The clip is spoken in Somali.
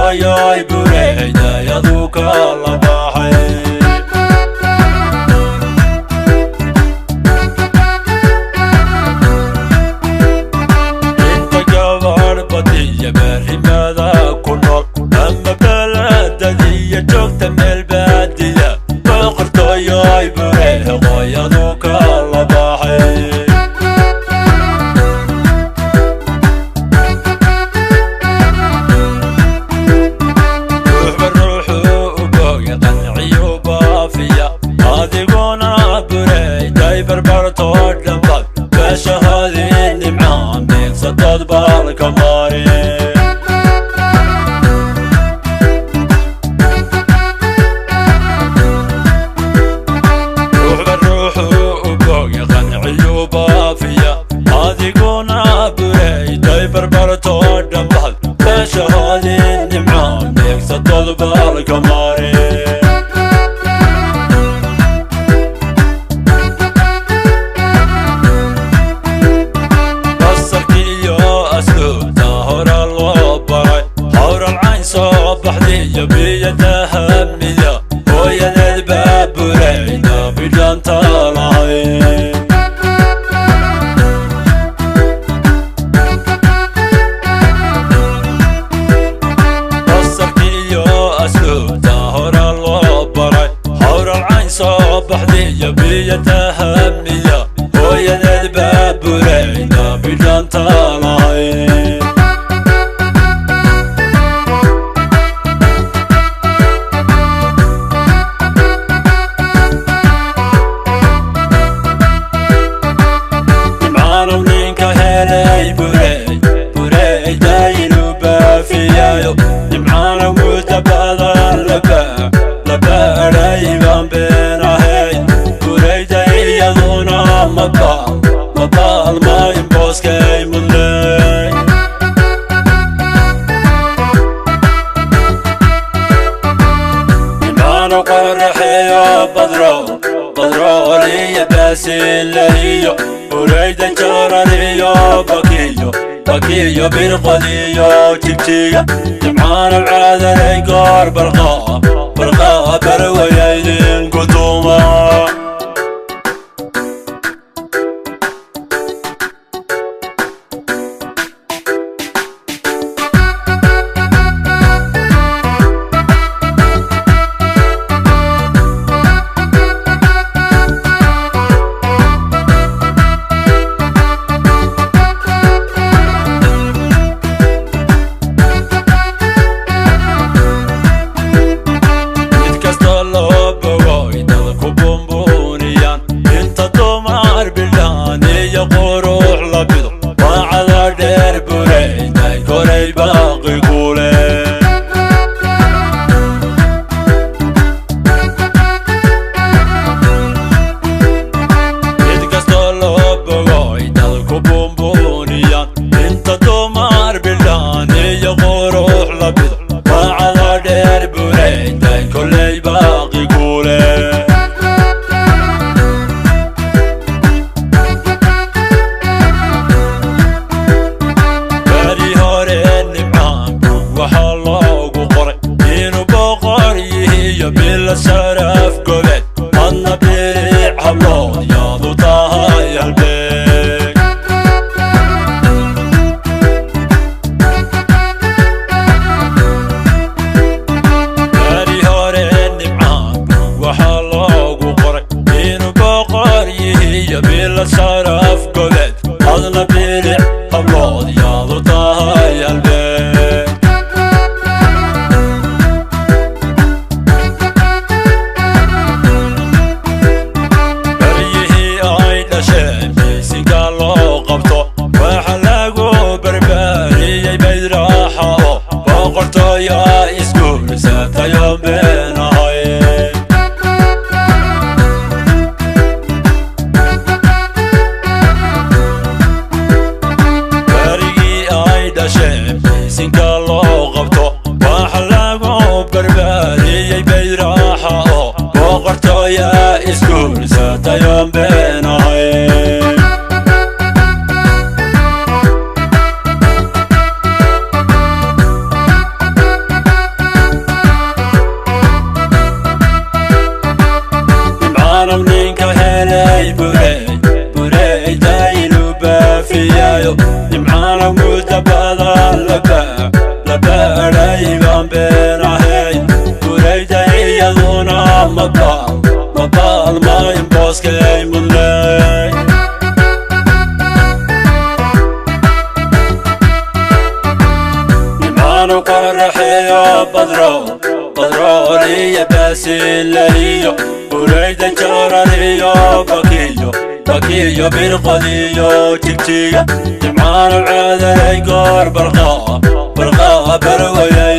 Boqortooyoy bureyda yadu kala baxay. Inta gabarh badiya berrimada ku nool ama beledadiya joogta meel baadiya, boqortooyoy bureeqoyadu kala baxay. Ruuxba ruuxuu u boga qanciyu baafiya, adiguna bureyday barbartoo dhanbad beeshahoodii nimcaan beegsatood baalka mari. Ruuxba ruuxuu u boga qanciyu baafiya, adiguna bureyday barbartoo dhanbad beeshahoodii nimcaan beegsatood baalka mari. Basarkiiyo asluubta hora loo baray, hawral cayn soo baxdiyo biyo dahamiya, hooyadeed baa bureyda bidhanta lahay. Basarkiiyo asluubta hora loo baray, hawral cayn soo baxdiyo biyo dahamiya, hooyadeed baa bureyda bidhanta lahay. Nimcaanow ninka helay burey bureyda inuu baafiyayo, nimcaanow muddo badan la baadhay baan been ahayn, bureyda iyaduna mabaal mabaalmayn booskay mudley. Nimcaanow qoraxeeyo badro badrooliyo baasileyo, bureyda jarariyo bakiyo bakiyo birqodiyo jigjiga, nimcaanow caadalay goor barqaa barqaa barwayaydin kutuma. Mid kasta loo bogoy dadku buunbuuniyaan, inta dumar bidhaan iyo qurux la bido, baacada dheer bureyday koray baaqi kule. Mid kasta loo bogoy dadku buunbuuniyaan, inta dumar bidhaan iyo qurux la bido, baacada dheer bureyday koley baaqi kule. Beri hore nimcaan bug waxaa loogu qoray inuu boqor yihiyo bila sharaf gobeed, adna bilic hablood yaadu tahay halbeeg. Beri hore nimcaan bug waxaa loogu qoray inuu boqor yihiyo bila sharaf gobeed, adna bilic hablood yaadu tahay halbeeg. Baryihii ay dhasheen bisinka loo qabto, waxa lagu barbaariyey bayd raaxa oo boqortooya isguursatayo been ahay. Barigii ay dhasheen bisinka loo qabto, waxa lagu barbaariyey bayd raaxa oo boqortooya isguursatayo been ahay. Gaadhay baan been ahayn. Burayda iyaduna mabaal mabaalmayn booskay mudnay. Nimcaanu qoraxeeyo badro badrooliyo baasilahiyo Burayda jarariyo bakiyo bakiyo birqodiyo jigjiga. Nimcaanu caadalay goor barqaa barqaa barwayay.